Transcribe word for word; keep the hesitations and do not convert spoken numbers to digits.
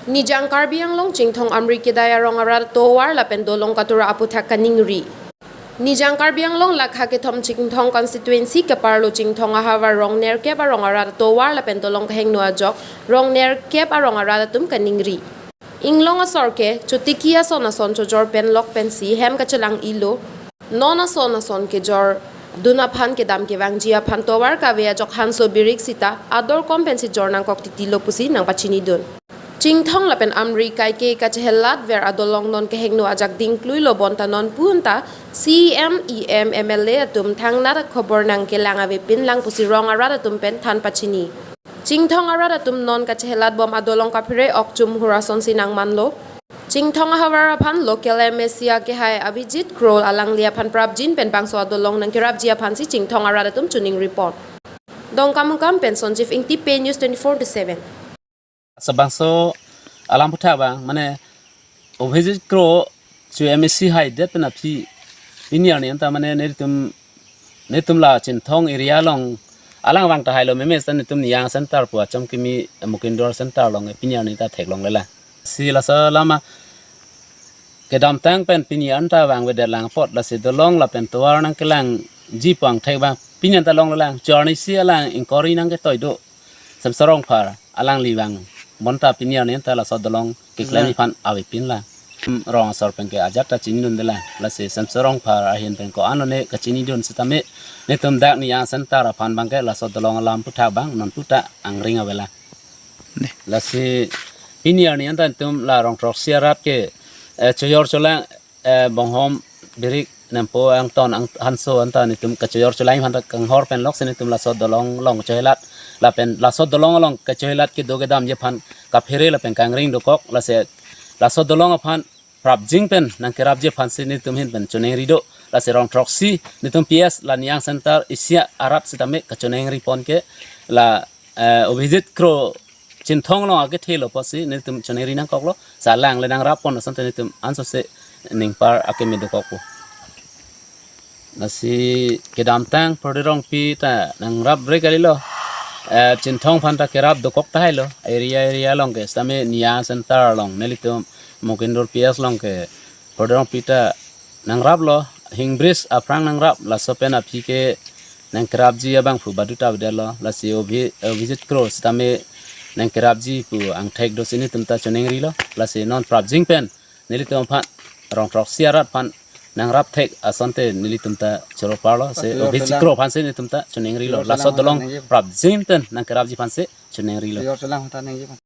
Nijang Karbi Anglong Chinthong Amri kedai arong arat atovar lapen dolong katura aputhak kaningri. Nijang Karbi Anglong lakha kethom Chinthong constituency keparlo Chinthong ahavar rong nerkep arong arat atovar lapen dolong kehingno ajok rong nerkep arong arat atum kaningri. Inglong asor ke chotiki ason ason chojor pen lok pensi hem kachelang-ilo. Non ason ason kejor dun aphan kedam kevangji aphan tovar kave ajok hanso birik sita ador kom pensi jor nangkok titilo pusi nangpachinidun. Chinthong lapen Amri kaike kachehelatver adolong non kehingno ajak dingkluilo bonta non pu anta C E M, E M, M L A atum thangnat akhobor nangkelang avepinlang pusi rong arat atum pen than pachini. Chinthong arat atum non kachehelatbom adolong kaphere ok chumhur asonsi nangmanlo. Chinthong ahavar aphan local M A C akehai Abhijit Kro alangli aphan prapjin pen bangso adolong nangkerapji aphansi Chinthong arat atum choningripon. Dongkamukam pen Sanjeev Ingti, Pei News twenty-four into seven. Labangso alam aputhak abang, mane Abhijit Kro chu M A C haidet pen aphi pini arni anta mane nelitum, nelitum la Chinthong area along alang vang tahailo, meme seta nelitum Niyang Center pu Achom Kimi Mukindor Center along pini arni ta theklonglelang. Si laso alam kedamtang pen pini anta vangvedet lang apot lasi dolong lapen tovar nangkelangji pu angthek abang pini anta longlelang. Chu arnisi alang inquiry nangketoi do Semsor Rongphar alangli vang bonta pini arni anta laso dolong keklem, ya, aphan avepinlang. Hmm, rong asor pen ke ajat ta chinidundelang. Lasi Semsor Rongphar ahin pen ko-an lone kachinidun sitame nelitum dak Niyang Center aphan abangke laso dolong alam aputhak abang non puta angring avelang. Ne. Lasi pini arni anta nelitum la rong throksi arat ke, eh, chojor cholang, eh, bonghom birik nempo angton ang hanso anta nelitum kachojor cholang aphan ta kanghor pen loksi nelitum laso dolong along kachehelat lapen laso dolong along kachehelat kedo kedamji aphan kaphere lapen kangring dokok. Lasi laso dolong aphan prapjin pen nangkerapji aphansi nelitum ahin pen choningri do. Lasi rong throksi nelitum P S la Niyang Center isi arat sitame kachoningripon ke la, eh, Abhijit Kro Chinthong along akethelo pusi nelitum choningri nangkoklo. Lasi alangle nangrappon asonte nelitum ansose ningpar akeme dokokpo. Lasi kedamtang Prodit Rongpi ta nangrapre kalilo. Eh, Chinthong aphan ta kerap dokok tahailo. Area area along ke sitame Niyang Center along nelitum Mukindor P S along ke Prodit Rongpi ta nangraplo, hingbridge aphrang nangrap, laso pen aphi ke nangkerapji abang pu baduta avedetlo, lasi Abhi-, Abhijit Kro sitame nangkerapji pu angthek dosi nelitum ta choningrilo, lasi non prapjin pen nelitum aphan rong throksi arat aphan nangrap thek asonte nelitum ta choro parlo, si Abhijit Kro aphansi nelitum ta choningrilo, laso dolong prapjin pen nangkerapji aphansi choningrilo.